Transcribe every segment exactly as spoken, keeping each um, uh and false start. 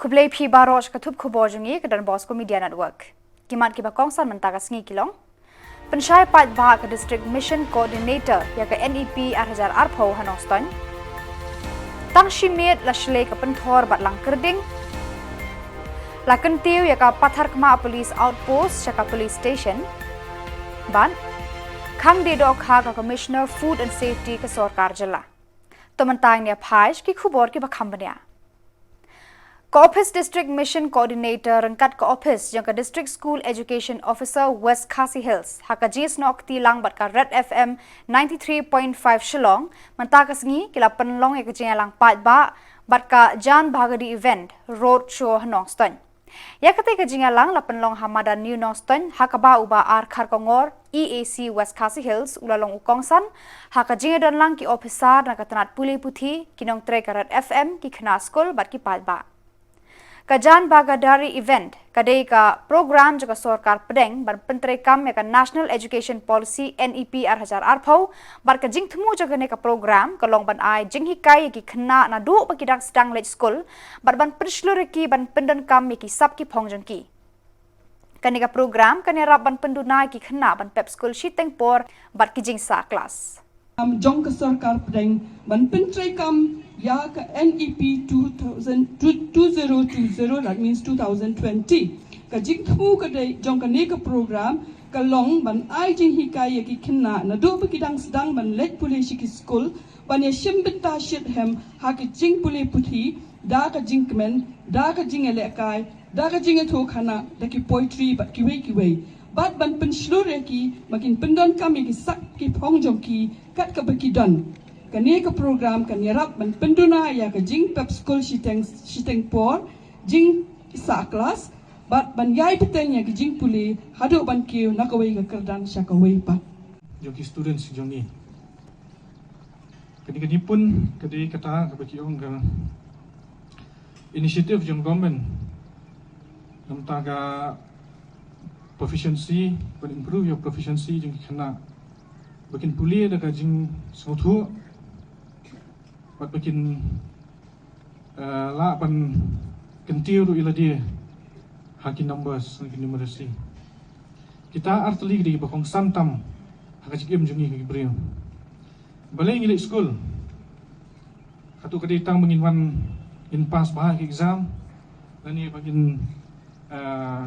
Khublei phi baroh sha ka thup khubor jong ngi ka Don Bosco Media Network. Ki mat kiba kongsan mynta ka sngi ki long: Pynshai paidbah ka District Mission Coordinator ïa ka N E P ar hajar arphew ha Nongstoiñ. Tang shi miet la shlei ka pynthor bad lang kyrding. La kyntiew ïa ka Patharkhmah Police Outpost sha ka Police Station. Bad khang die dohkha ka Commissioner Food and Safety ka sorkar jylla. To mynta ngin ïa phai sha ki khubor kiba kham bniah. Ka Ophis District Mission Coordinator ryngkat ka ophis jong ka District School Education Officer West Khasi Hills ha ka jingsnoh kti lang bad ka Red F M ninety-three point five Shillong mynta ka sngi ki la pynlong ïa ka jingïalang paidbah bad ka Jan Bhagadi Event Road Show ha Nongstoiñ. Ïa katei ka jingïalang la pynlong ha madan New Nongstoiñ ha kaba u Bah R Kharkongor, E A C West Khasi Hills, u la long u kongsan ha ka jingïadon lang ki ophisar na ka tnat pule puthi, ki nongtrei ka Red F M, ki khynnah skul bad ki paidbah. Ka Jan Bhagidari Event ka dei ka program jong ka sorkar pdeng ban pyntreikam ïa ka National Education Policy, N E P ar hajar arphew, bad ka jingthmu jong kane ka program ka long ban ai jinghikai ïa ki khynnah naduh ba ki dang sdang leit skul bad ban pynshlur ïa ki ban pyndonkam ïa ki sap ki phong jong ki. Kane ka program kan ïarap ban pynduna ïa ki khynnah ban pep skul shiteng por bad ki jingsah klas. Am jong ka sorkar pdeng ban pyntreikam ïa ka N E P two thousand, two, two zero two zero, that means two thousand twenty. Ka jingthmu ka dei jong kane ka program ka long ban ai jinghikai ïa ki khynnah naduh ba ki dang sdang ban leit pule sha ki skul, ban ïa shim bynta shitrhem ha ka jingpule puthi, da ka jingkmen, da ka jingïalehkai, da ka jingïathuhkhana, da ki poetry bad kiwei kiwei. Bad ban pynshlur ïa ki ba kin pyndonkam ïa ki sap ki phong jong ki kat kaba ki don. Kane ka program kan ïarap ban pynduna ïa ka jingpep skul shiteng, shiteng por, jingsah klas, bad ban ïai bteng ïa ka jingpule haduh ban kiew na kawei ka kyrdan sha kawei pat. Jong ki students jong ngi. Kane ka jingpun ka dei kata kaba ki ong ka initiative jong government. Namar ka proficiency, ban improve ïa proficiency jong ki khynnah. Ba kin pule da ka jingsngewthuh. Bad ba kin, eh, lah ban kyntiew ruh ïa lade ha ki numbers, ha ki numeracy. Kita artylli ki dei kiba kongsan tam ha ka jingim jong ngi ki briew. Balei ngi leit skul? Katto ka dei tang ba ngin wan, ngin pass bha ki exam, lane ba ngin, eh,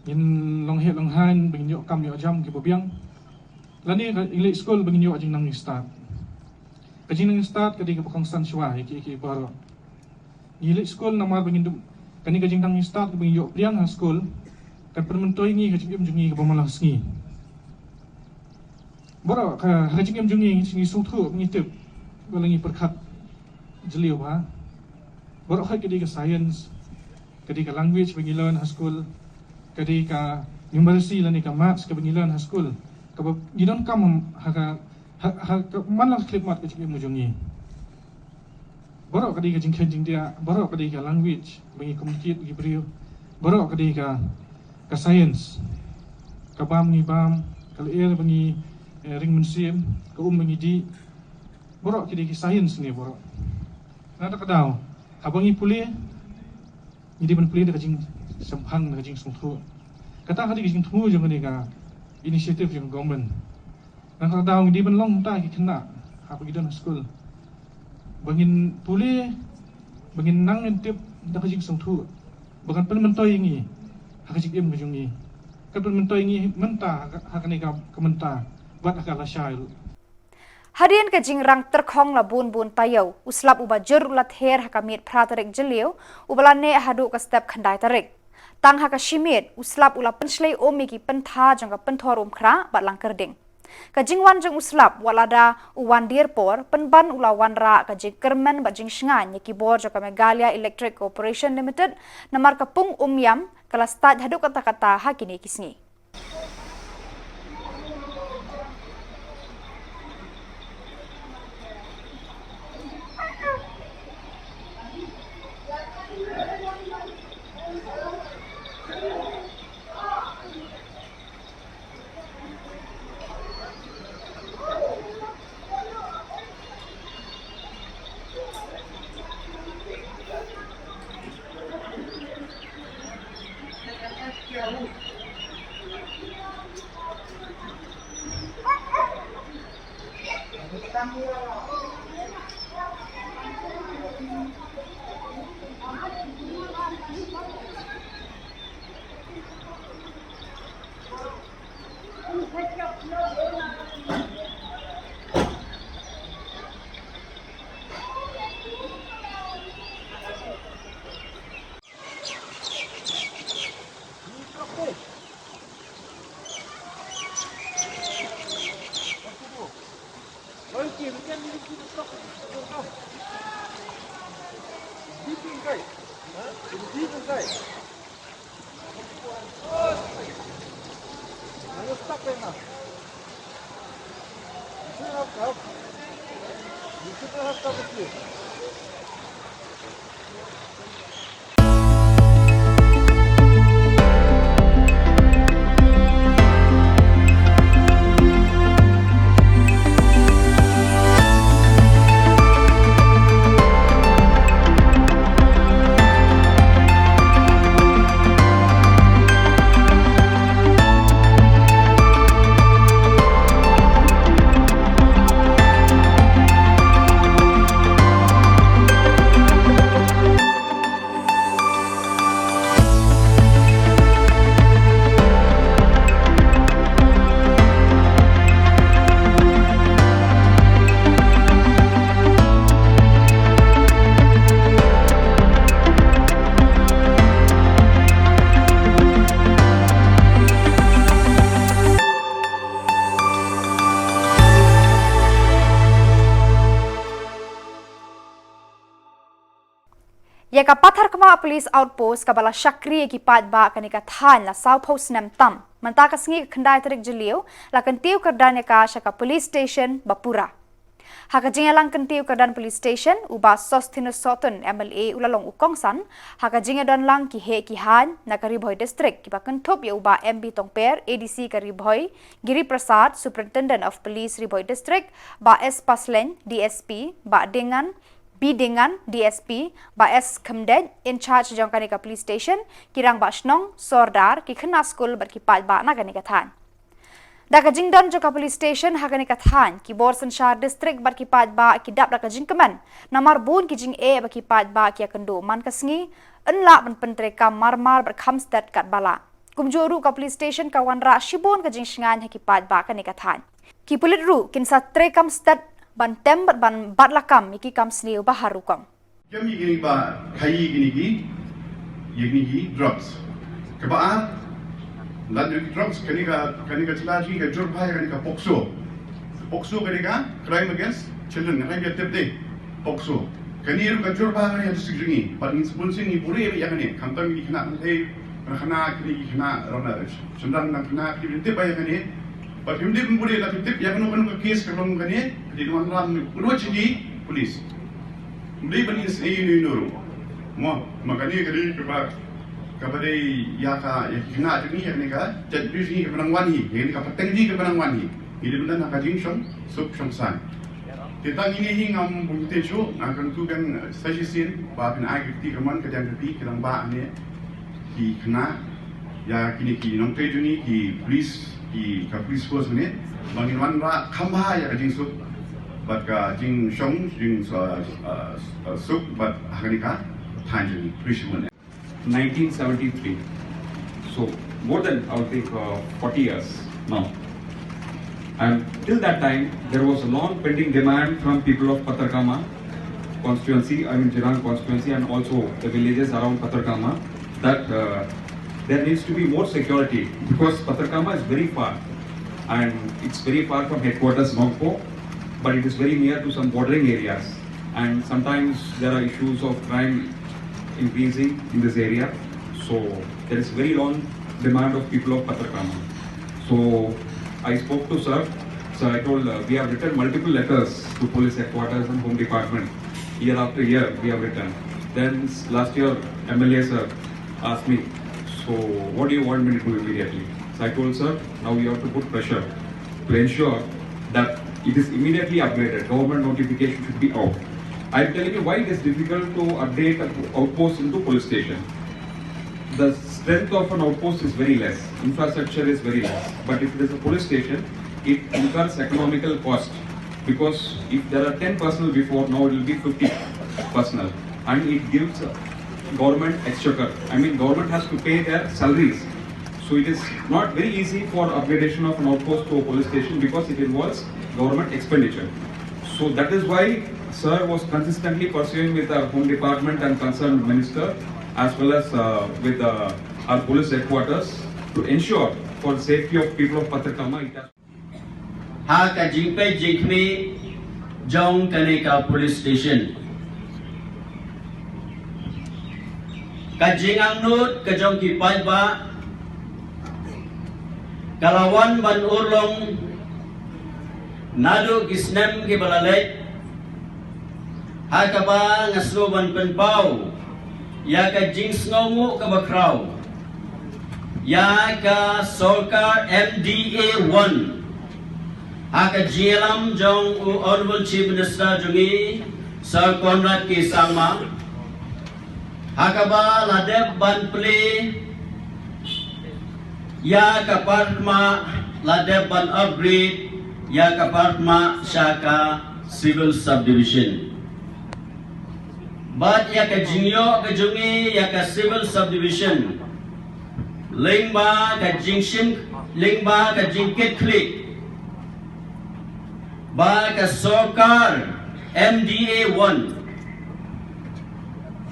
ngin long heh long haiñ, ba ngin ïoh kam ïoh jam kiba biang. Lane ka, ngi leit skul ba ngin ïoh jingnang jingstad. Ka jingnang jingstad ka dei kaba kongsan shuwa ïa ki, ïa ki baroh. Ngi leit skul namar ba ngin duh, kane ka jingnang jingstad kaba ngi ïoh pdiang ha skul kan pynmyntoi ïa ngi ha ka jingim jong ngi kaba man la ka sngi. Baroh ka, ha ka jingim jong ngi, ngi sngewthuh, ngi tip, ba la ngi pyrkhat jylliew bha. Baroh ka, ka dei ka science, ka dei ka language ba ngi learn ha skul, ka dei ka numeracy lane ka maths kaba ngi learn ha skul, kaba ngi donkam ha ka, ha, ha ka man la ka khyllipmat ka jingim jong ngi. Baroh ka dei ka jingkheiñ jingdiah, baroh ka dei ka language ba ngi communicate ki briew, baroh ka dei ka, ka science, ka bam ngi bam, ka lyer ba ngi, eh, ring mynsiem, ka um ba ngi dih, baroh ki dei ki science ne baroh. Na kata ka daw, haba ngi pule, ngi dei ban pule da ka jingshemphang, da ka jingsngewthuh. Kata ka dei ka jingthmu jong kane ka initiative jong government. Na kata ka daw ngi dei ban long kumta ki khynnah haba ki don ha skul. Ba ngin pule, ba ngin nang ngin tip da ka jingsngewthuh. Ba kan pynmyntoi ïa ngi ha ka jingim ka jong ngi. Kan pynmyntoi ïa ngi mynta ha ka, ha kane ka, ka mynta bad ha ka lashai ruh. Hadien ka jingrang tyrkhong la bun bun taïew, u slap uba jur u la ther ha ka miet phra tarik Jylliew, uba la neh haduh ka step khyndai tarik. Tang ha ka shi miet, u slap u la pynshlei um ïa ki pyntha jong ka pynthor um khrah bad lang kyrding. Ka jingwan jong u slap, wat lada u wan dier por, pynban u la wanrah ka jingkyrmen bad jingshngaiñ ïa ki bor jong ka Meghalaya Electric Corporation Limited, namar ka pung um ïam ka la stait haduh katta katta ha kine ki sngi. Ïa ka Patharkhmah Police Outpost kaba la shakri ïa ki paidbah kane ka thaiñ la sawphew snem tam. Mynta ka sngi ka khyndai tarik Jylliew la kyntiew kyrdan ïa ka sha ka police station ba pura. Ha ka jingïalang kyntiew kyrdan police station, u Bah Sosthenes Sohtun M L A u la long u kongsan ha ka jingïadon lang ki heh ki haiñ na ka Ri Bhoi District kiba kynthup ïa u Bah M B Tongper, A D C ka Ri Bhoi, Giri Prasad, Superintendent of Police Ri Bhoi District, Bah S Paslein, D S P, Bah Dengan, B Dengan, D S P, Bah S Khymdeit, in charge jong kane ka police station, ki rangbah shnong, sordar, ki khynnah skul bad ki paidbah na kane ka thaiñ. Da ka jingdon jong ka police station ha kane ka thaiñ, ki bor synshar district bad ki paidbah ki dap da ka jingkmen namar bun ki jingeh ba ki paidbah ki ïakynduh man ka sngi, yn lah ban pyntreikam marmar bad kham stet katba lah. Kumjuh ruh ka police station ka wanrah shibun ka jingshngaiñ ha ki paidbah kane ka thaiñ. Ki pulit ruh kin sa treikam stet ban tem bad ban bat lakam ïa ki kam sniew ba har rukom. Kem ïa kine ba khaïi kine ki, ïa kine ki drugs. Kaba ar, lada ïa ki drugs, kane ka, kane ka jylla jong ngi ka jur bha ïa kane ka POCSO. POCSO kane ka Crime Against Children, kane ka tip de. POCSO. Kane ruh ka jur bha ha district jong ngi. Bad ngin sbun sien ngi buhrieh ïa kane. Khamtam ngi khynnah kynthei, khynnah kine ki khynnah, rana, shynrang, khynnah, ki tip ïa kane. Bad kim dei buhrieh la ki tip ïa kano kano ka case ka long kane. Ki dei wan ram ni, ruh ki police. Ym dei ban ïa sa ïa ino ino ruh. Mo, ma kane ka dei kaba, kaba dei ïa ka, ïa ki khynnah jong ngi, ïa kane ka jait bri jong ngi kaba nang wan hi, ïa kane ka pateng jong ngi kaba nang wan hi. Ngi dei ban don ha ka jingshong suk shong saiñ. Te tang ine hi ngam bun te shuh, nga kyntu biang sa shisien ba phin ai ka kti kamon ka jingkyrpad ki rangbah ne ki khynnah ïa kine ki nongtrei jong ngi, ki police, ki ka police force ne, ba ngin wanrah kham bha ïa ka jingsuk bad ka jingshong jing, uh, uh, uh, suk bad ha kane ka thaiñ jong ngi. Khublei shibun. Nineteen seventy-three. So, more than, I would think, uh, forty years now. And till that time, there was a long pending demand from people of Patharkama constituency, I mean Jirang constituency, and also the villages around Patharkama, that, uh, there needs to be more security, because Patharkama is very far, and it's very far from headquarters Nongpoh, but it is very near to some bordering areas, and sometimes there are issues of crime increasing in this area. So there is very long demand of people of Patharkama. So I spoke to sir. So I told, uh, we have written multiple letters to police headquarters and Home Department. Year after year, we have written. Then s-, last year, M L A sir asked me, "So what do you want me to do immediately?" So I told, "Sir, now you have to put pressure to ensure that it is immediately upgraded. Government notification should be out." I'm telling you why it is difficult to update an outpost into police station. The strength of an outpost is very less, infrastructure is very less. But if it is a police station, it incurs economical cost, because if there are ten personnel before, now it will be fifty personnel, and it gives, uh, government exchequer. I mean, government has to pay their salaries. So it is not very easy for upgradation of an outpost to a police station because it involves government expenditure. So that is why sir was consistently pursuing with our Home Department and concerned minister, as well as, uh, with, uh, our police headquarters, to ensure for the safety of people of Patharkama. It has Ha ka jingpeit jingkhmih jong kane ka police station. Ka jingangnud ka jong ki paidbah ka la wan ban urlong naduh ki snem ki ba la leit, ha kaba nga sngew ban pynpaw ïa ka jingsngewnguh kaba khraw ïa ka sorkar M D A one, ha ka jingïalam jong u Honorable Chief Minister jong ngi, Sir Conrad K Sangma, ha kaba la dep ban plie ïa ka Parkma, la dep ban upgrade ïa ka Parkma sha ka civil subdivision. Bad ïa ka jingïoh ka jong ngi ïa ka civil subdivision, lyngba ka jingshim, lyngba ka jingkitkhlieh ba ka sorkar M D A one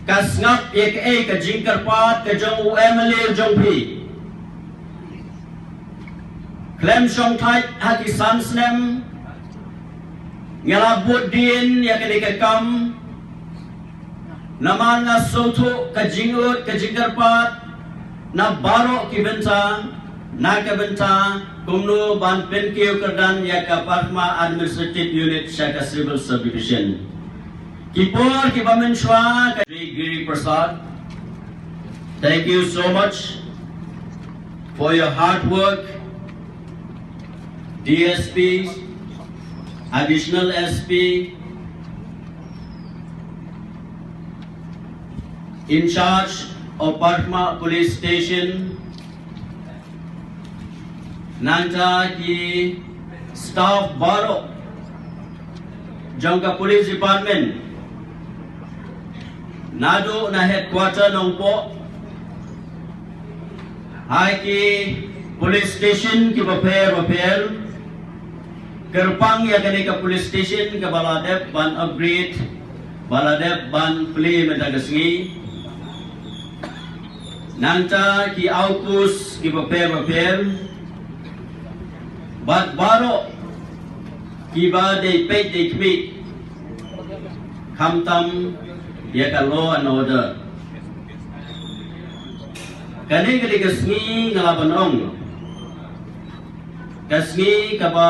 ka sngap ïa kaei ka jingkyrpad ka jong u M L A jong phi. Khlem shongthait ha ki san snem, nga la bud dien ïa kane ka kam, namar nga sngewthuh ka jingud ka jingkyrpad na baroh ki bynta, na ka bynta kumno ban pynkiew kyrdan ïa ka Parkma Administrative Unit sha ka Civil Subdivision. Ki por ki ba mynshuwa ka Shri Giri Prasad, thank you so much for your hard work. D S P, Additional S P, in charge of Parkma Police Station, nangta ki staff baroh jong ka police department, naduh na headquarter Nongpoh ha ki police station ki bapher bapher, kyrpang ïa kane ka police station kaba la dep ban upgrade, ba la dep ban plie mynta ka sngi. Nangta ki outpost ki bapher bapher, bad baroh ki ba dei peit dei khmih, khamtam ïa ka law and order. Kane ka dei ka sngi nga la ban ong, ka sngi kaba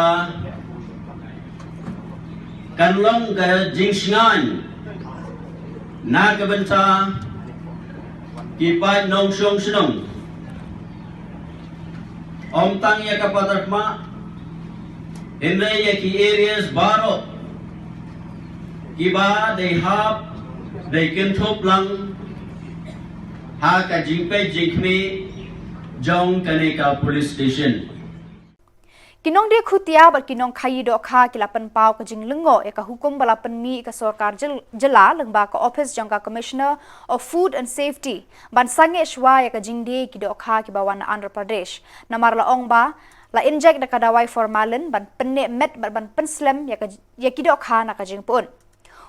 kan long ka jingshngaiñ na ka bynta ki paid nongshong shnong. Ym tang ïa ka Parkma, hynrei ïa ki areas baroh ki ba dei hap, dei kynthup lang ha ka jingpeit jingkhmih jong kane ka police station. Ki nongdie khutia bad ki nongkhaii dohkha ki la pynpaw ka jinglyngngoh ïa ka hukum ba la pynmih ïa ka sorkar jylla lyngba ka ophis jong ka Commissioner of Food and Safety ban sangeh shuwa ïa ka jingdie ki dohkha ki ba wan na Andhra Pradesh. Namar la ong ba la inject da ka dawai formalin ban pynneh met bad ban pynslem ïa ki dohkha na ka jingpyut.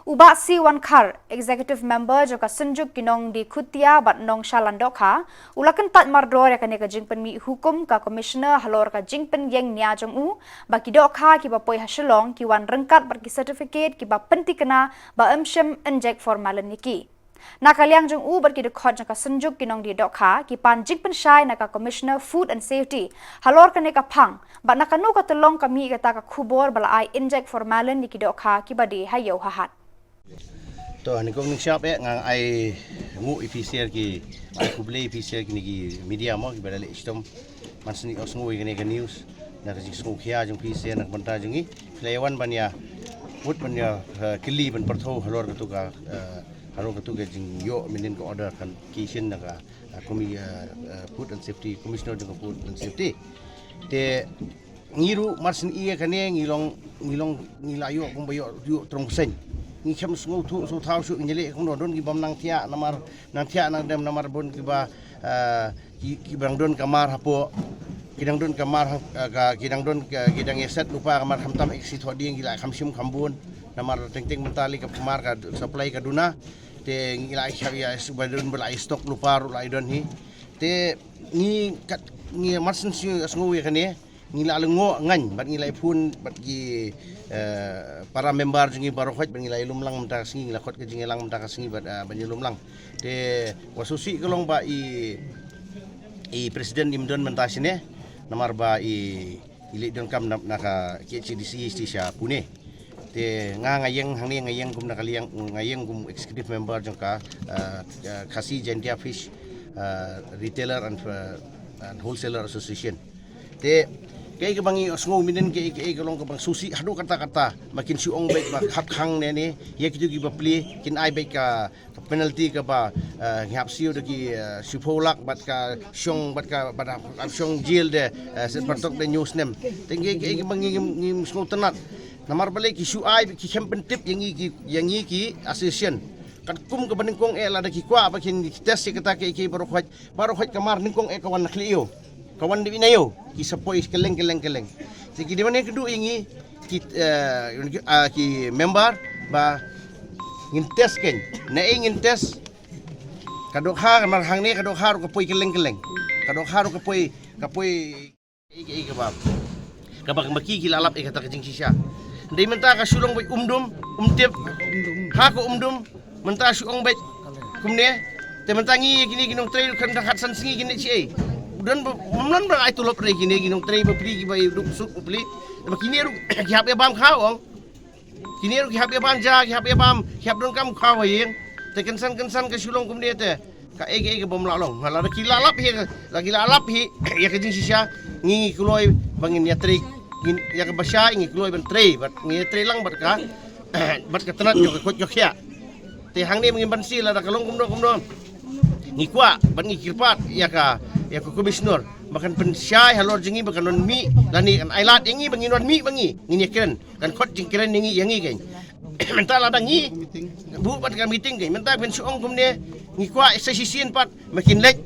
U Bah C Wankhar, Executive Member jong ka Synjuk ki Nongdie Khutia bad Nongshalan Dohkha, u la kyntait mardor ïa kane ka jingpynmih hukum ka Commissioner halor ka jingpynïeng nia jong u ba ki dohkha ki ba poi ha Shillong ki wan ryngkat bad ki certificate ki ba pynthikna ba ym shym inject formalin ïa ki. Na ka liang jong u bad ki dkhot jong ka Synjuk ki Nongdie Dohkha ki pan jingpynshai na ka Commissioner Food and Safety halor kane ka phang bad na kano ka tyllong ka mih kata ka khubor ba la ai inject formalin ïa ki dohkha ki ba die ha ïew ha hat. To, ha nyngkong nyngshap eh nga ai nguh ïa phi sha ki, ai khublei ïa phi sha kine ki media mo ki ba la leh shitom. Mynsngi ïohsngew ïa kane ka news na ka jingsngewkhia jong phi sha na ka bynta jong ngi. Phi la ïa wan ban ïa put ban ïa kylli ban pyrthew halor katu ka halor katu ka jingïoh mynnin ka order kan ki shin na ka kumi Food and Safety, Commissioner jong ka Food and Safety. Te ngi ruh mar shen ïa kane ngi long ngi long ngi la ïoh kumba ïoh ïoh trong seng. Ngi khem sngewthuh sngewthaw shuh ngi leh kumno don ki bym nang thiah namar nang thiah nang dem namar bun kiba ki ki bang don kamar hapoh ki dang don kamar ha ka ki dang don ki dang ïaset lypa kamar khamtam ek si thoh dieng ki la kham shim kham bun namar teng teng mynta li ka kamar ka supply ka duna te ngi la ïa ba don ba la stock lypa ruh la don hi te ngi kat ngi mar shen sngew ïa kane Ngi la lyngngoh ngan bad ngi la phone bad ki, eh, para member jong ngi baroh khoit bad ngi la ïalum lang mynta ka sngi, ngi la khot ka jingïalang mynta ka sngi bad, eh, bad ïalum lang. Te wat sngewsih ka long ba i, i president im don mynta shane, namar ba i, i leit donkam na, na ka K H A D C sha Pune. Te nga, nga ïeng hangne, nga ïeng kum na ka liang, nga ïeng kum executive member jong ka, eh, eh, Khasi Jaintia Fish, eh, Retailer and, eh, and Wholesaler Association. Te kaei kaba ngi sngew mynnin, kaei, kaei ka long kaba sngewsih haduh katta katta, ba kin shu ong beit ba hap khang ne ne, ïa kitu kiba plie kin ai beit ka, ka penalty kaba, eh, ngi hap siew da ki, eh, shiphew lak bad ka shong, bad ka, bad hap shong jail de, eh, shet patok de hynñiew snem. Te kaei, kaei kaba ngi, ngi, ngi sngewtynnat. Namar balei ki shu ai, ki khlem pyntip ïa ngi ki, ïa ngi ki association. Katkum kaba nyngkong eh lada ki kwah ba kin test ïa kata kaei kaei baroh khoit, baroh khoit ka mar nyngkong eh ka wan na khlieh ïew, ka wan dep ïa na ïew, ki sa poi kylleng kylleng kylleng. Te ki dei ban ïakynduh ïa ngi ki, eh, ah, ki member ba ngin test kein. Naei ngin test? Ka dohkha, mar hangne ka dohkha ruh ka poi kylleng kylleng. Ka dohkha ruh ka poi, ka poi. Kaei, kaei kaba, kaba, kaba ki, ki la lap ïa kata ka jingshisha. Dei mynta ka shu long beit um dum, um tip. Ha ka um dum mynta shu ong beit kumne. Te mynta ngi kine ki nongtrei kan da khatsan sngi kine shi ei. Don ba, ym don ba ai tulop re kine ki nongtrei bapli kiba ïa duk suk bapli. Ba kine ruh ki hap ïa bam khaw ong. Kine ruh ki hap ïa bam ja, ki hap ïa bam, ki hap donkam khaw ha ïing. Te kynsan kynsan ka shu long kumne te. Kaei kaei kabym lah long. Lada ki la lap hi, lada ki la lap hi ïa ka jingshisha, ngi, ngi kloi ba ngin ïatrei, ngin ïa kaba shai ngi kloi ban trei, bad ngi ïatrei lang bad ka, bad ka tnat jong ka koit ka khiah. Te hangne ba ngin ban siew lada ka long kumno kumno. Ngi kwah bad ngi kyrpad ïa ka, ïa ka commissioner ba kan pynshai halor jong ngi ba kan wan mih lane kan ai lad ïa ngi ba ngin wan mih ba ngi, ngin ïakren. Kan khot jingkren ïa ngi, ïa ngi kein. Mynta lada ngi buh bad ka meeting kein, mynta ban shu ong kumne, ngi kwah sa shisien pat ba kin leit,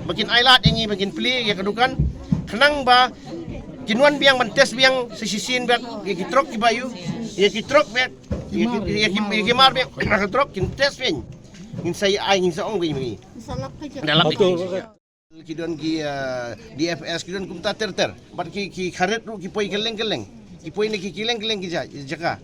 ba kin ai lad ïa ngi ba kin plie ïa ka dukan. Khnang ba kin wan biang ban test biang sa shisien bad ïa ki trok kiba ïoh, ïa ki trok bad ïa ki, ïa ki, ïa ki mar biang na ka trok kin test biang. Ngin sa ïa ai, ngin sa ong ba ïa ngi. Da lap ïa ki. Ki don ki, eh, D F S, ki don kumta ter ter. Bad ki, ki kharit ruh ki poi kylleng kylleng. Ki poi na ki kylleng kylleng ki ja-, jaka.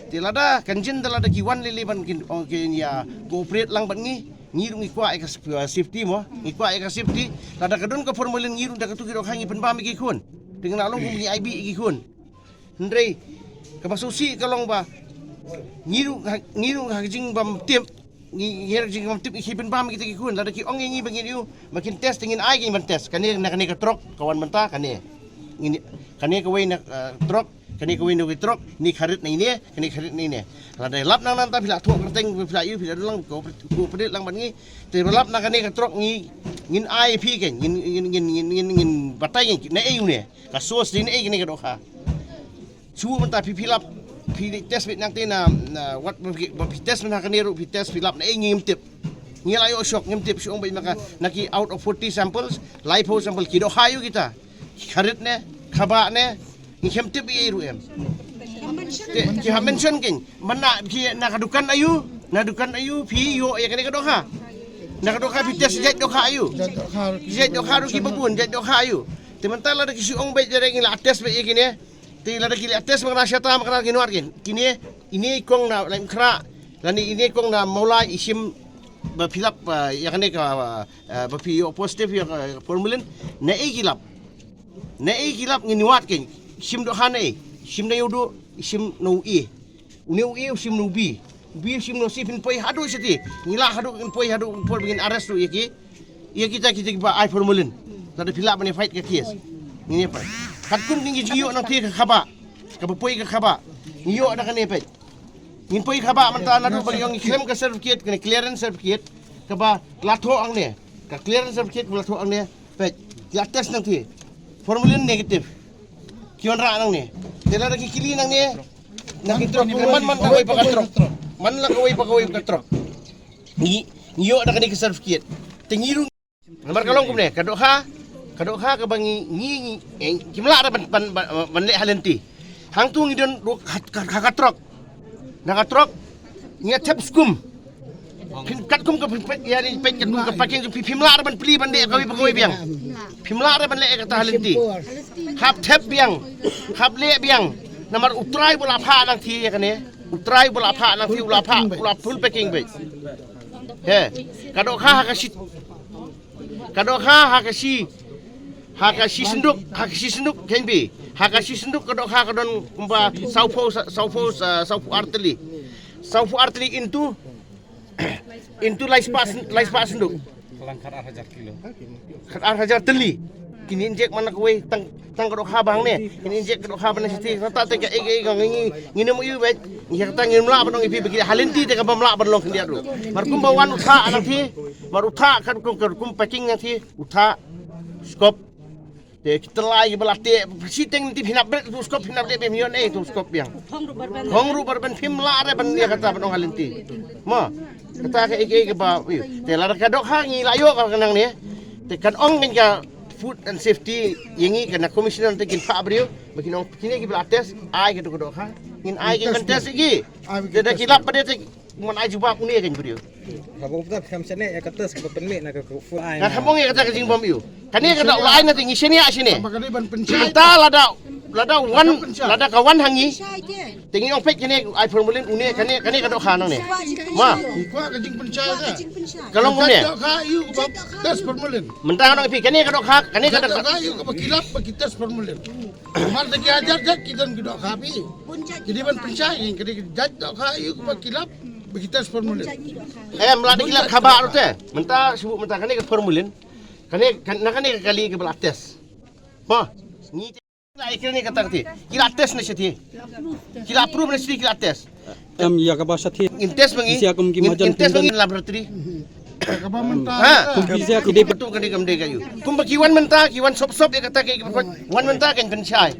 Te lada kan jin da lada ki wan lei lei ban kin, ong kin ïa cooperate lang bad ngi. Ngi ruh ngi kwah ïa ka saf-, safety mo. Ngi kwah ïa ka safety. Lada ka don ka formalin ngi ruh da katu ki dohkha ngi pynbam ïa ki khun. Te ngi nang long kum ngi ai bih ïa ki khun. Hynrei kaba sngewsih ka long ba ngi ruh ha, ngi ruh ha ka jingbym tip, ngi, ngi ruh jingbym tip ngi pynbam kita ki khun, lada ki ong ïa ngi ba ngin ïoh, ba kin test, te ngin ai, ngin ban test. Kane, na kane ka trok ka wan mynta, kane. Ngin, kane kawei na, eh, trok, kane kawei na kawei trok, ne kharit na ine, kane kharit na ine. Lada lap nang nangta phi la thoh kyrteng, phi la ïoh, phi la dulang, ko, ko pynit lang bad ngi. Te lap na kane ka trok ngi, ngin ai phi kein, ngin, ngin batai kein, naei une. Ka source dei naei kane ka dohkha. Shu mynta phi, phi lap, phi test beit nangte na, na wat ba phi, ba phi test mynta kane ruh phi test phi lap naei ngim tip. Ngi la ïoh shock ngim tip shu ong beit ma ka na ki out of forty samples, laiphew sample ki dohkha ïoh kita. Ki kharit ne, khabah ne, ngi khlem tip ei ei ruh em. Te ki ha mention kein, mynta ki na ka dukan aïu, na dukan aïu phi ïoh ïa kane ka dohkha. Na ka dohkha phi test jait dohkha aïu. Jait dohkha ruh ki babun, jait dohkha aïu. Te mynta lada ki shu ong beit jare ngi la test beit ïa kine. Te lada ki la test ma ka na shata ma ka na ki nuat kein. Kine, ine i kong na Laitumkhrah lane ine i kong na Mawlai i shim ba phi lap, ah, ïa kane ka, ah, ba phi ïoh positive ïa ka formalin. Naei ki lap. Naei ki lap ngin wad kein. Shim dohkha naei. Shim na ïew duh, shim na u A. Une u A u shim na u B. U B u shim na u C, phin poi haduh shati. Ngi lah haduh ngin poi haduh por ba ngin arrest ruh ïa ki. Ïa kita, kita kiba ai formalin. Lada phi lah ban ïa fight ka case. Ngin ïa fight. Katkum ngi jingïoh nangta ka khabah. Kaba poi ka khabah. Ngi ïoh da kane peit. Ngin poi khabah mynta naduh ba ngi ong ngi khlem ka certificate, kane clearance certificate. Kaba la thoh hangne. Ka clearance certificate kaba la thoh hangne. Peit. Ki la test nangta. Formalin negative. Ki wanrah nangne. Te lada ki kylli nangne. Na ki trok man, man kawei pa ka trok. Man la kawei pa kawei pa ka trok. Ngi, ngi ïoh da kane ka certificate. Te ngi ruh. Namar ka long kumne, ka dohkha, ka dohkha kaba ngi, ngi, ngi, eh, kim lah da ban, ban, ban, ban leh ha lynti. Hangtu ngi don ruh ha, ha, ha ka trok. Na ka trok, ngi ïa thep skum. Phin katkum ka phin peit, ïa ni peit katkum ka parking, phi, phim lah da ban plie ban leh kawei pa kawei biang. Phim lah da ban leh kata ha lynti. Hap thep biang, hap leh biang. Namar u trai ba la phah nangthie ïa kane. U trai ba la phah nangthie, u la phah, u la full packing beit. He, ka dohkha ha ka shi, ka dohkha ha ka shi, ha ka shi synduk, ha ka shi synduk, khein bi. Ha ka shi synduk ka dohkha ka don kumba sawphew, sawphew, sawphew ar tylli. Sawphew ar tylli into, into lai spah syn-, lai spah synduk. Ka lang khat ar hajar kilo. Khat ar hajar tylli. Kin injek man na kawei tang, tang ka dohkha ba hangne. Kin injek ka dohkha ba na shi te. Nangta te kaei kaei ka ngi, ngi, ngin ym ïohi beit. Ngi kata ngim lah ban ong ïa phi ba ki ha lynti te kaba ym lah ban long khyndiat ruh. Mar kumba wan u thah nangthie. Mar u thah kat kum, kat kum packing nangthie. U thah. Skop. Te ki tylli kiba la teh, shiteng nangthie phin hap bret, tu skop phin hap bret, phin ïoh ei, tu skop biang. Hong ruh bar ban phim lah re ban ïa kata ban ong ha lynti. Mo, kata kaei kaei kaba, ïoh. Te lada ka dohkha ngi la ïoh ka nangne. Te kan ong kan ka food and safety ïa ngi kan na commissioner te kin phah briew, ba kin ong kine kiba la test, ai ka dohkha. Ngin ai kan test ïa ki. Te da ki lap ba de te Mon ai jubab une kan briew. Haba u pynshai ïa ka test kaba pynmih na ka food. Nga kham ong ïa kata ka jingbym ïoh. Kane ka doh la ai na te ngi shane ïa shane. Ba ka dei ban pynshai. Mynta lada, lada wan, lada ka wan ha ngi. Te ngi ong peit kane ai formalin une kane, kane ka dohkha nangne. Ma. Ngi kwah ka jingpynshai ka. Ka long kumne. Dohkha ïoh kaba test formalin. Mynta nga ong phi kane ka dohkha, kane ka dohkha. Dohkha ïoh kaba ki lap ba ki test formalin. Mar da ki hajar jait ki don ki dohkha phi. Ki dei ban pynshai, ki dei jait dohkha ïoh kaba ki lap. Ba ki test formalin. Em, la da ki lap khaba ruh te. Mynta shu mynta kane ka formalin. Kane, kan, na kane ka kali kaba la test. Ba, ngi te la ai kane kata kata. Ki la test na shi te. Ki la approve na shi te, ki la test. Em, ïa kaba sha te. Ngin test ba ngi. Ïa kum ki marjan ngin test ba ngi laboratory. Kaba mynta. Ha? Kum ki ïa ki dei. Betul kane kam dei ka ïoh. Kumba ki wan mynta, ki wan sop sop ïa kata ki wan mynta kan pynshai.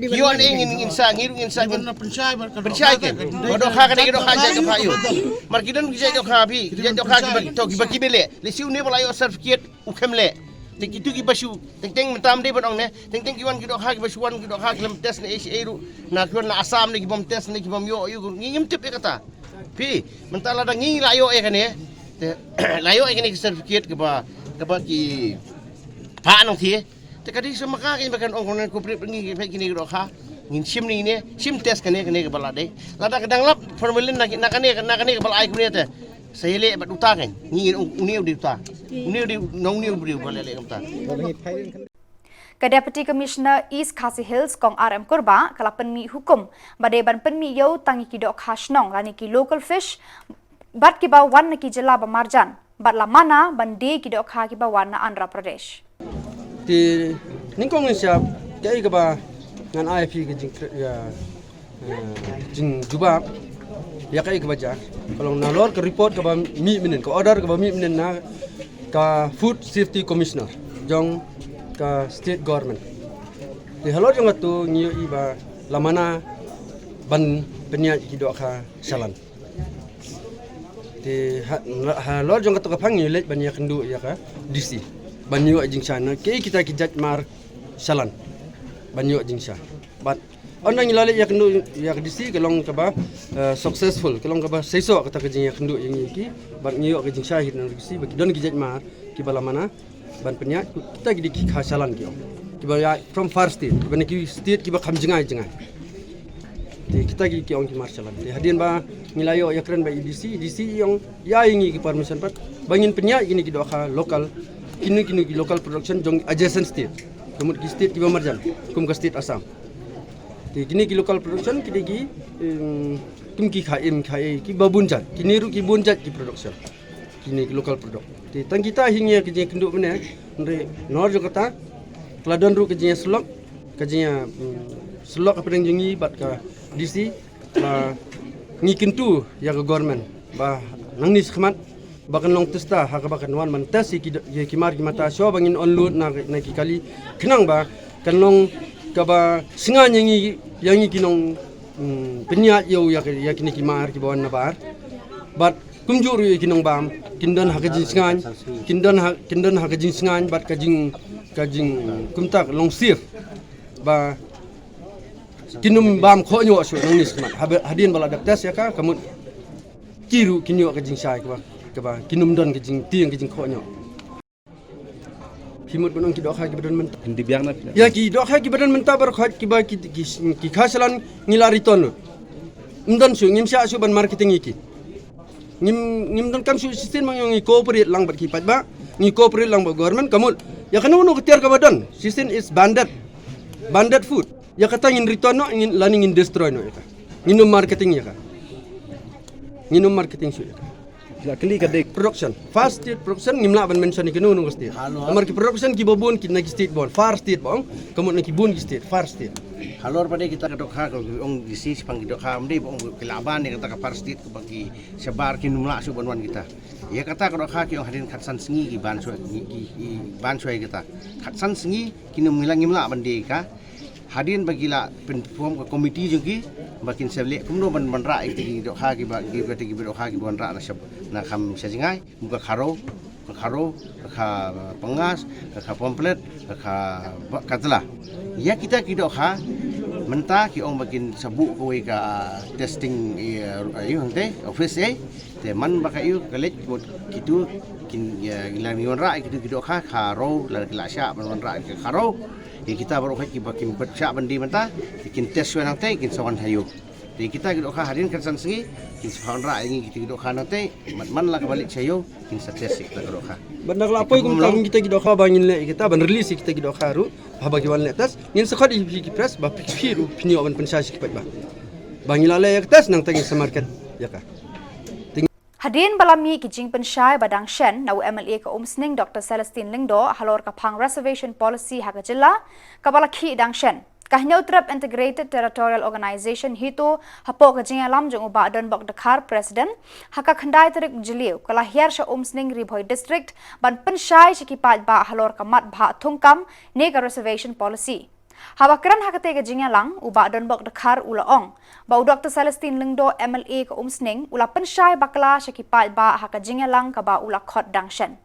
Ki wan eh ngin, ngin sa, ngin, ngin sa, ngin pynshai, pynshai kan. Ka dohkha kane ka dohkha jait dohkha ïoh. Mar ki don ki jait dohkha phi, ki jait dohkha kiba to kiba ki bele. Lehse une ba la ïoh certificate u khlem leh. Te kitu kiba shu, teng teng mynta ym dei ban ong ne, teng teng ki wan ki dohkha kiba shu wan ki dohkha ki lem test ne eh shi eh ruh. Na ki wan na Assam ne kibym test ne kibym ïoh ïoh ngi ngim tip ïa kata. Phi, mynta lada ngi la ïoh ïa kane. Te la ïoh ïa kane ki certificate kaba, kaba ki phah nangthie. Te ka dei shu ma ka kein ba kan ong kane ko prep ngi ki peit kine ki dohkha. Ngin shim ne, shim test kane, kane kaba la dei. Lada ka dang lap formalin na, na kane, na kane kaba la ai kumne te. Sa ïaleh bad uta kein. Ngi ngin ong une u dei uta. Une u dei, na une u briew ba la leh kumta. Ka Deputy Commissioner East Khasi Hills Kong R M Kurbah ka la pynmih hukum ba dei ban pynmih ïew tang ïa ki dohkha shnong lane ki local fish bad kiba wan na ki jylla ba marjan bad la mana ban die ki dohkha kiba wan na Andhra Pradesh. Te nyngkong ngin shah kaei kaba ngan ai phi ka jing, ïa, eh, jingjubab ïa kaei kaba jia. Ka long nalor ka report kaba mih mynnin, ka order kaba mih mynnin na ka Food Safety Commissioner jong ka State Government. Te halor jong katu ngi ïohi ba la mana ban pynïaid ki dohkha shalan. Te ha, halor jong katu ka phang ngi leit ban ïakynduh ïa ka D C ban ïoh jingshai na kiei kita ki jait mar shalan. Ban ïoh jingshai. Bad ynda ngi la leit ïakynduh ïa ka D C ka long kaba, eh, successful, ka long kaba seisoh kata ka jingïakynduh ïa ngi ki. Bad ngi ïoh ka jingshai hi na ka D C ba ki don ki jait mar kiba la mana ban pynïaid, kita ki dei ki kha shalan ki ong. Kiba ïa from far state, kiba na ki state kiba kham jngai jngai. Te kita ki, ki ong ki mar shalan. Te hadien ba ngi la ïoh ïakren bad i D C, i D C i ong ïa ngi ki permission pat ba ngin pynïaid kine ki dohkha local, kine, kine ki local production jong adjacent state. Ka mut ki state kiba marjan kum ka state Assam. Te kine ki local production ki dei ki, em, kum ki kha im kha ei kiba bun jait, kine ruh ki bun jait ki production. Kine ki local product. Te tang kita hi ngi ïa ka jingïakynduh mynne, hynrei nalor jong kata ka la don ruh ka jingïasyllok, ka jingïa, mm, syllok hapdeng jong ngi bad ka D C, ba ngi kyntu ïa ka government ba nangne shakhmat ba kan long test ha kaba kan wan ban test ïa ki, ïa ki mar ki mata shuwa ba ngin unload na, na ki kali khnang ba kan long kaba sngewbha ïa ngi, ïa ngi ki nong, mm, pynïaid ïa u ïa, ïa kine ki mar kiba wan na bar. Bad kumjuh ruh ïa ki nongbam kin don ha ka jingsngewbha, kin don ha, kin don ha ka jingsngewbha bad ka jing, ka jing kumta long safe ba kin ym bam khohñiuh shuh nangne shakhmat. Haba, hadien ba la dep test ïa ka, ka mut ki ruh kin ïoh ka jingshai kaba, kaba kin ym don ka jingtieng ka jingkhohñiuh. Phi mut ban ong ki dohkha kiba don mynta. Hindi biang na phi. Ïa ki dohkha kiba don mynta baroh khoit kiba ki, ki, ki kha shalon ngi la return noh. Ym don shuh, ngim shah shuh ban marketing ïa ki. Ngim, ngim donkam shuh shisien ba ngi cooperate lang bad ki paidbah. Ngi cooperate lang bad government, ka mut. Ïa kano kano ka tiar kaba don. Shisien is banded. Banded food. Ïa kata ngin return noh, ngin, lane ngin destroy noh ïa ka. Ngin ym marketing ïa ka. Ngin ym marketing shuh ïa ka. La kali ka dei. Production. Far State production ngim lah ban mention ïa kano kano ka state. Namar ki production kiba bun ki na ki state bun. Far State ba ong. Ka mut na ki bun ki state. Far State. Halor pat de kita ka dohkha ka ong D C shaphang ki dohkha, ym dei ba ong ki lah ban ïa kata ka Far State kaba ki shabar kin ym lah shuh ban wan kita. Ïa kata ka dohkha ki ong hadien khatsan sngi ki ban shuwa, ki, ki, ki ban shuwa ïa kita. Khatsan sngi kin ym, ngim lah, ngim lah ban die ïa ka. Hadien ba ki la pynform ka komiti jong ki ba kin sa leh kumno ban wanrah ïa kita ki dohkha kiba, ki, kita ki dohkha kiba wanrah na shab, na kham sha jngai, ka kharo, ka kharo, ka kha pyngas, ka kha pamphlet, ka kha ba, ka tla. Ïa kita ki dohkha mynta ki ong ba kin sa buh kawei ka testing, ïa, ïa hangte office, eh. Te man ba ka ïu ka leit mut kitu kin, ïa, la ngi wanrah ïa kitu ki dohkha kharo, la ki la shah ban wanrah ïa ka kharo. Ïa kita baroh khoit kiba kim pat shah ban die mynta, kin test shuwa nangta, kin sa wan ha ïew. Te kita ki dohkha hadien khatsan sngi kin sa wanrah ïa ngi kita ki dohkha nangta, man, man la kaba leit sha ïew kin sa test ïa kita ki dohkha. Bad na ka la poi kumta kum kita ki dohkha ba ngin leh ïa kita ban release ïa kita ki dohkha ruh, haba ki wan leh test ngin sa khot ïa phi ki press ba phi, phi ruh phin ïoh ban pynshai sha ki paidbah. Ba ngi la leh ïa ka test nangta ngin sa market ïa ka. Hadien ba la mih ki jingpynshai ba dang shen na u M L A ka Umsning Doctor Celestine Lyngdoh halor ka phang reservation policy ha ka jylla kaba la khih dang shen, ka Hynñiewtrep Integrated Territorial Organization HITO hapoh ka jingïalam jong u Bah Donbok Dkhar, President, ha ka khyndai tarik Jylliew ka la hiar sha Umsning, Ri Bhoi District ban pynshai sha ki paidbah halor ka mat bhah thungkam ne ka reservation policy. Haba kren ha katei ka jingïalang, u Bah Donbok Dkhar u la ong ba u Doctor Celestine Lyngdoh, M L A ka Umsning, u la pynshai bakla sha ki paidbah ha ka jingïalang kaba u la khot dang shen.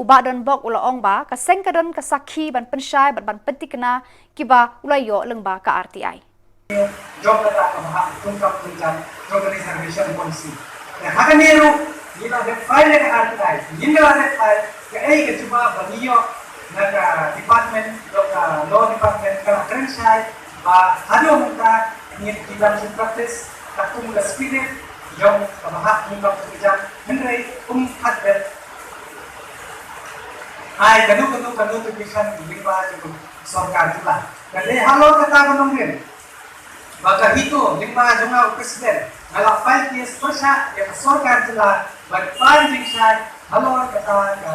U Bah Donbok u la ong ba ka seng ka don ka sakhi ban pynshai bad ban pynthikna kiba u la ïoh lyngba ka R T I. Jong kata ka bhah thungkam thungkam jong ka reservation policy. Te ha kane ruh ngi la dep file ïa ka R T I, ngi la dep file, kaei ka jubab ba ngi ïoh na ka department, jong ka law department, ka la kren shai ba haduh mynta ngi, ki dang shu practice katkum ka spirit jong ka bhah thungkam thungkam, hynrei ym pat dep ai kano kano ka notification lyngba jong ka sorkar jylla. Ka dei halor kata ka nongrim ba ka HITO lyngba jong nga u President nga la file case pyrshah ïa ka sorkar jylla ban pan jingshai halor kata ka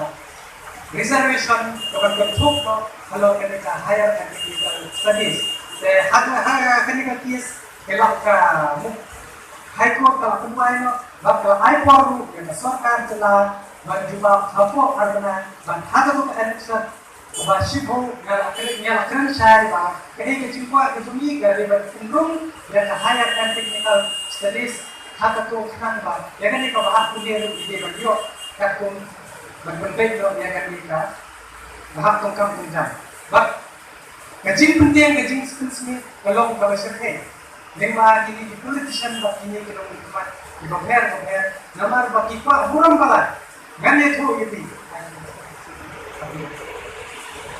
reservation kaba kynthup noh halor kane ka Higher and Technical Studies. Te ha ka, ha kane ka case ka la ka muk High Court ka la pynwai noh bad ka la ai por ruh ïa ka sorkar jylla ban jubab hapoh ar bnai, bad ha katu ka election ba shiphew nga la kren, nga la kren shai ba kaei ka jingkwah ka jong ngi ka dei ban pynrung ïa ka Higher and Technical Studies ha katu khnang ba ïa kane ka bhah pule ruh ngi dei ban ïoh katkum ban pynbeit noh ïa kane ka bhah thungkam thungjam. Bad ka jingpynthiang, ka jingpynsmit ka long kaba shyrkhei. Lyngba kine ki politician bad kine ki nongmihkhmat kiba pher bapher, namar ba ki kwah burom palat. Ngan ïathuh ïa phi.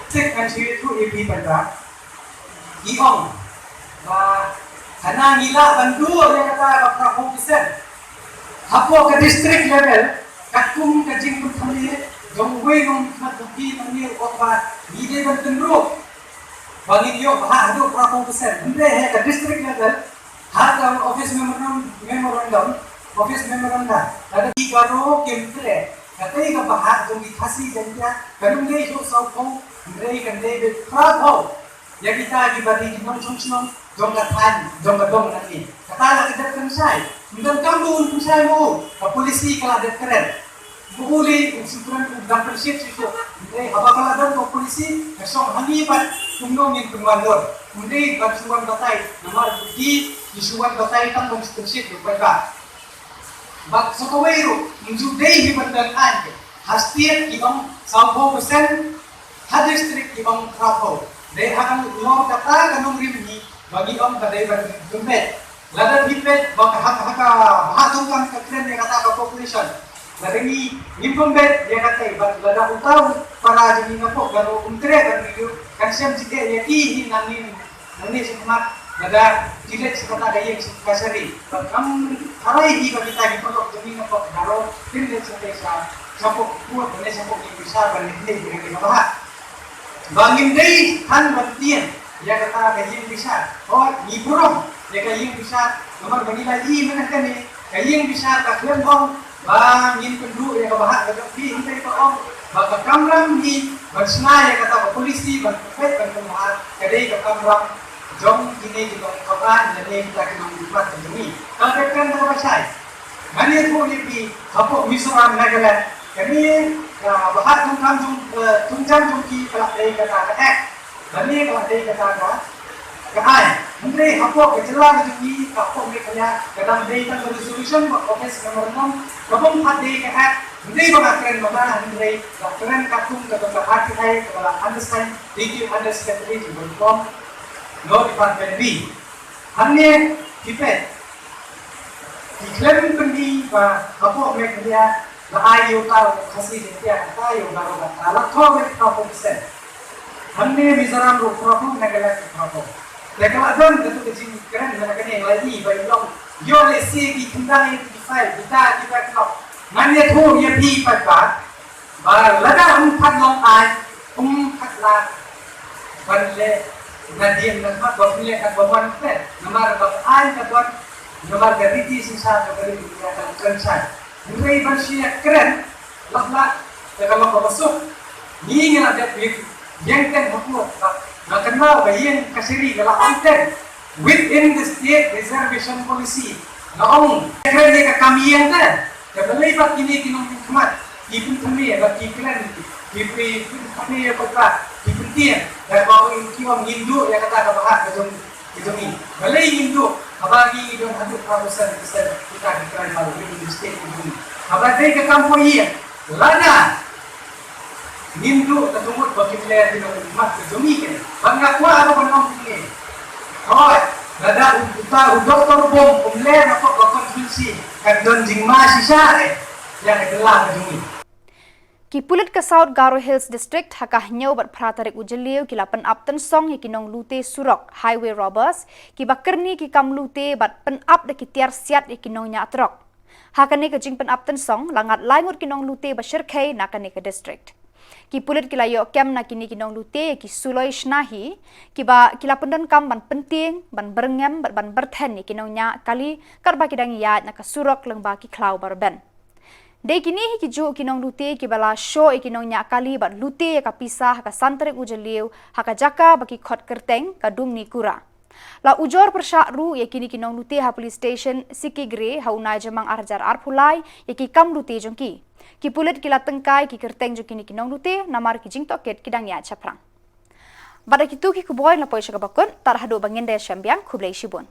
Sek ngan shu ïathuh ïa phi, paidbah. Ki ong ba hana ngi lah ban duh ïa kata ka phraphew percent. Hapoh ka district level, katkum ka jingpynthame jong uwei u nongmihkhmat u P M N U, ong ba ngi dei ban pynrung ba ngin ïoh bhah haduh phraphew percent. Hynrei ha ka district level, ha ka office memorandum, memorandum, office memorandum, lada ki Garo kim trei, katei ka bhah jong ki Khasi Jaiñtia kam dei shuh sawphew, hynrei kan dei beit phraphew. Ïa kita kiba dei ki nongshong shnong jong ka thaiñ, jong ka dong nangne. Kata la ka dep pynshai. Ym donkam ba un pynshai mo, ka polisi ka la dep kren. Ba u lei u shu kren u dang pynshit shuh shuh. Hynrei haba ka la don ka polisi, ka shong ha ngi pat kumno ngin pynwandur. Ym dei ban shu wan batai, namar ki, ki shu wan batai tang ban shu pynshit ïa u paidbah. Bad sa kawei ruh, ym ju dei hi ban don aiñ. Ha state ki ong sawphew percent, ha district ki ong phraphew. Dei ha ka long kata ka nongrim hi ba ngi ong ka dei ban pynbeit. Lada phi peit ba ka ha, ha ka bhah thungkam ka kren ïa kata ka population. Lada ngi ngim pynbeit ïa kata, bad lada uta u para jong ngi na pok Garo um treh ban ïoh, kan shem jingeh ïa ki hi nangne, nangne shakhmat, lada ki leit sha kata ka ïing kashari. Bad kam tharai hi ba kita ki paralok jong ngi na pok Garo kin leit sha, sha pok court, ban leit sha pok ïing bishar ban leit leit ïa ka bhah. Ba ngim dei than ban tieng ïa kata ka ïing bishar. Hooid, ngi burom ïa ka ïing bishar, namar ba ngi la ïohi mynta kane ka ïing bishar ka khlem ong ba ngin pynduh ïa ka bhah ka jong phi, hynrei ka ong ba ka kamram ngi ban shna ïa kata ka polisi ban pynpeit ban pynbha ka dei ka kamram jong kine ki nongkhapan lane kita ki nongmihkhmat ka jong ngi. Ka dei kren kaba shai. Ngan ïathuh ïa phi, hapoh Mizoram, Nagaland, kane ka bhah thungkam jong, eh, thungkam jong ki ka la dei kata ka act. Kane ka la dei kata ka, ka ain. Hynrei hapoh ka jylla ka jong ngi, hapoh Meghalaya, ka dang dei tang ka resolution ba office memorandum, ka bym pat dei ka act. Hynrei ba nga kren ba nga, hynrei ba kren katkum kata ka R T I, kaba la undersign, D T O under secretary jong ka Uniform Law Department. Hangne ki peit, ki khlem pynmih ba hapoh Meghalaya la ai ïa uta u Khasi Jaiñtia kata, ïa u Garo kata, la thoh beit khatphra phew percent. Hangne Mizoram ruh khatphra phew, Nagaland ruh khatphra phew. Te ka la don katu ka jingkren na kane, la ïohi ba ïoh, ïoh lehse ki khyndai ïa ki file, kita ki backlog. Ngan ïathuh ïa phi pat ba ba lada ym pat long ain, ym pat lah ban leh nadien nadien, ba pynlong kat ba mon pynlong. Namar ba ain ka don, namar ka riti shisha ka ri ka kren shai. Hynrei ban shu ïa kren lah lah, te ka long kaba suk. Ngi ngi la dep ïa ïeng ten hapoh, ba nga kynmaw ba ïeng kashari ka la ong ten within the state reservation policy. Nga ong kren ïa ka kam ïeng te. Te balei pat kine ki nongmihkhmat ki pynthymmai, ba ki kren, ki pyn-, pynthymmai ïa ka, ki pyntieng, da kaba ki ong ngin duh ïa kata ka bhah ka jong, ka jong ngi. Balei ngin duh, haba ngi don haduh khatphra percent, percent kita ki tribal within the state ka jong ngi. Haba dei ka kam poi ïa, lada ngin duh, ka jingmut ba kim leh ki nongmihkhmat ka jong ngi kane. Ba nga kwah ba ban ong kine. Hooid, lada u, uta u Doktor Bom um leh na pdeng ka constituency, kan don jingma shisha eh ïa ka jylla ka jong ngi. Ki pulit ka South Garo Hills District ha ka hynñiew bad phra tarik u Jylliew ki la pynap tynsong ïa ki nonglute surok, highway robbers, kiba kyrni ki kam lute bad pynap da ki tiar siat ïa ki nongñiah trok. Ha kane ka jingpynap tynsong la ngat lai ngut ki nonglute ba shyrkhei na kane ka district. Ki pulit ki la ïoh kem na kine ki nonglute ïa ki suloi shna hi, kiba ki la pyndonkam ban pyntieng, ban byrngem bad ban byrthen ïa ki nongñiah kali katba ki dang ïaid na ka surok lyngba ki khlaw ba rben. Dei kine hi ki juh ki nonglute kiba la shoh ïa ki nongñiah kali bad lute ïa ka pisa ha ka san tarik u Jylliew ha ka jaka ba ki khot kyrteng ka Dumni Kura. La ujor pyrshah ruh ïa kine ki nonglute ha police station Sikegre ha u Naijammang ar hajar arphew lai ïa ki kam lute jong ki. Ki pulit ki la tyngkai ki kyrteng jong kine ki nonglute namar ki jingtohkit ki dang ïaid shaphrang. Bad da kitu ki khubor la poi sha kaba kut, tad haduh ban ïashem biang, khublei shibun.